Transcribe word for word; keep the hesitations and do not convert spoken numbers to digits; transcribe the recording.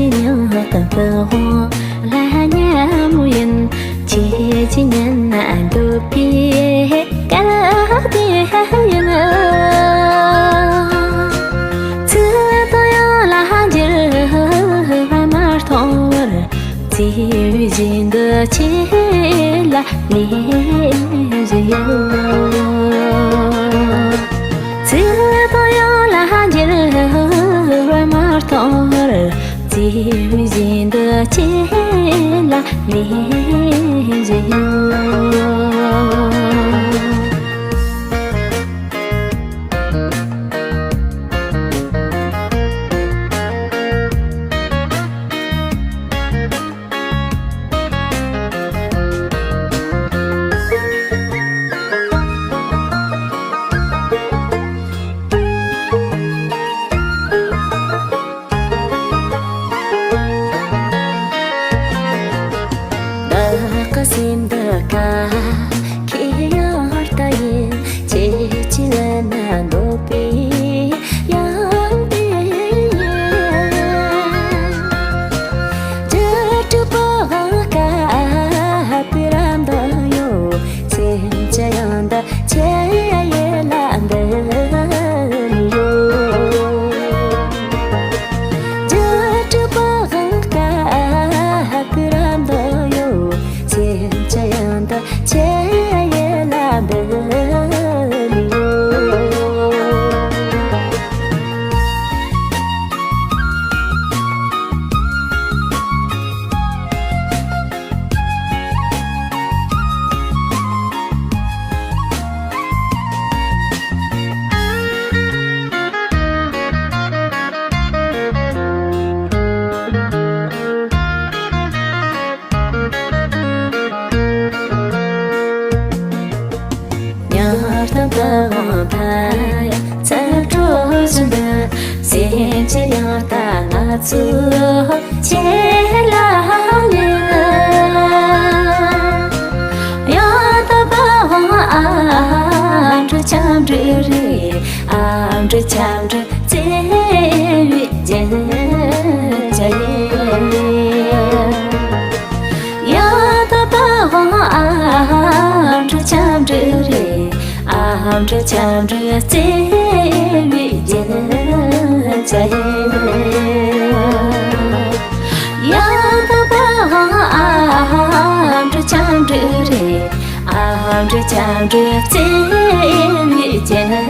ཡང་དང་དུ་དབང་ལ་མཉམ་ཡིན། ཁྱེད་ཀྱི་ཉན་ན་འདོད་པའི་སྐལ་དེ་ཡིན། ཚེ་དང་ཡང་ལ་འགྱུར་བ་མ་གཏོང་བར། བརྩེ་བའི་བཞིན་དུ་ཁྱེད་ལ་ལེན་བཞིན་ཡོད། ཚེ་དང་ཡང་ལ་འགྱུར་བ་མ་གཏོང་བར། བརྩེ་བའི་བཞིན་དུ་ཁྱེད་ལ་ལེན་བཞིན་ཡོད། བདག་གི་སེམས་འདི་ཀ་ཁྱེད་ཡང་ལྟ་ཡིན། ཁྱེད་ཀྱི་ལ་ན་འདོད་པའི་ཡང་དེ་ཡིན། རྒྱུ་གྲུབ་པའི་དབང་སྐལ་དེ་ར་འདི་ཡོད། སེམས་ཀྱི་ཡང་འདི་ཁྱེད་ཡིད་ལ་འདི་ཡོད། རྒྱུ་གྲུབ་པའི་དབང་སྐལ་དེ་ར་འདི་ཡོད། སེམས་ཀྱི་ཡང་འདི་ཁྱེད་ཡིད་ལ་འདི་ཡོད། ཉར་དང་བདག་དབང་ཐལ། ཚར་འགྲོ་བཞིན་དུ་སེམས་ཀྱི་ཡང་ལྟ་ང་ཚོ་ཁྱེད་ལ་ལེན། ཡང་དག་པའི་དབང་ཨ་འབྲུ་ཆམ་འབྲུ་རེད། ཨ་འབྲུ་ཆམ་འབྲུ་བརྩེ་བའི་རྒྱན་ཆ་ཡིན། ཡང་དག་པའི་དབང་ཨ་འབྲུ་ཆམ་འབྲུ་རེད། ཨ་འབྲུ་ཆམ་འབྲུ་བརྩེ་བའི་རྒྱན་ཆ་ཡིན། ཡང་དག་པའི་དབང་ཨ་འབྲུ་ཆམ་འབྲུ་རེད། ཨ་འབྲུ་ཆམ་འབྲུ་བརྩེ་བའི་རྒྱན་